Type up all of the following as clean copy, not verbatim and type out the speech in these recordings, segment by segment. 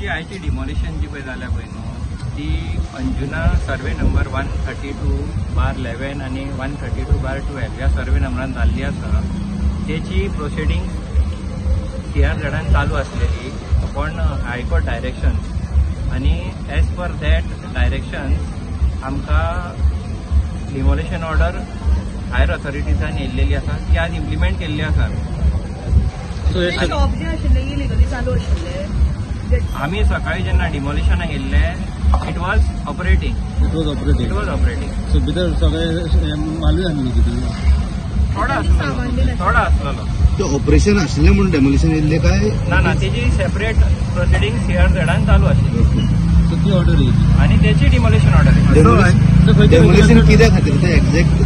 आमची आयची डिमॉलिशन जी पळय जाल्या पळय न्हू ती अंजुना सर्वे नंबर 132/11 आनी 132/12 ह्या सर्वे नंबरान जाल्ली आसा. तेची प्रोसिडींग सीआरझेडान चालू आसलेली अपॉन हायकोर्ट डायरेक्शन आनी एज पर that directions आमकां डिमॉलिशन ऑर्डर हायर ऑथॉरिटीजान येयल्लेली आसा, ती आज इम्प्लिमेंट केल्ली आसा. शॉप जे आशिल्ले इलिगली चालू आशिल्ले. आमी सकाळी जेन्ना डिमॉलिशनाक येयल्ले it was operating. It was operating. It was operating. So भितर सगळे मालूय आसलो कितें थोडो आसलेलो, थोडो आसलेलो. ते ऑपरेशन आशिल्लें म्हणून डेमोलिशन येयल्लें काय ना ना, तेजी सेपरेट प्रोसिडींग सीआरझेडान चालू आशिल्ली. सो ती ऑर्डर येयली आनी तेची डिमॉलिशन ऑर्डर येयली. डेमोलिशन कित्या खातीर ते एक्झॅक्ट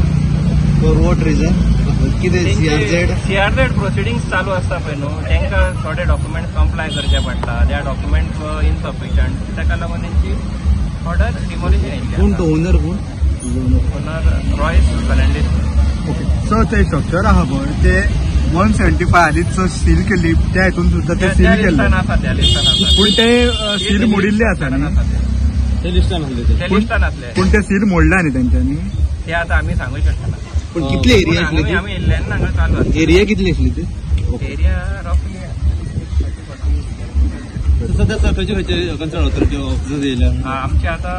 फॉर what reason कितें सीआरझेड सीआरझेड प्रोसिडींग चालू आसता पळय न्हू, तांकां थोडे डॉक्युमेंट कंप्लाय करचे पडटा. त्या डॉक्युमेंट इनसफिशंट, ताका लागून तेंची ऑर्डर डिमॉलिशन येयल्ली. कोण तो ओनर? कोण owner? Royce Fernandes. Okay, so ते स्ट्रक्चर आहा पळय ते 175 हालींच सील केल्ली, त्या हितून सुद्दां ते सील केल्ले, आसा त्या लिस्टान आसा, पूण ते सील मोडिल्ले आसा न्ही. ते लिस्टान आसले, ते लिस्टान आसले, पूण ते सील मोडले न्ही तेंच्यांनी. ते आतां आमी सांगू शकना. पूण कितले एरिया आसले? आमी येयल्ले हांगा चालू आसा. एरिया कितली आसली ती? एरिया रफली 30-40. सध्या खंयचे खंयचे कन्सर्न ऑथॉरिटी ऑफिसर्स येयल्या? आमचे आतां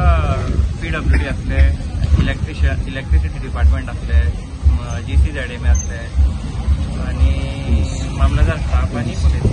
पीडब्ल्यूडी आसले, इलेक्ट्रिसिटी डिपार्टमेंट आसले, GCZMA आसले आनी मामलेदार स्टाफ आनी पुलीस.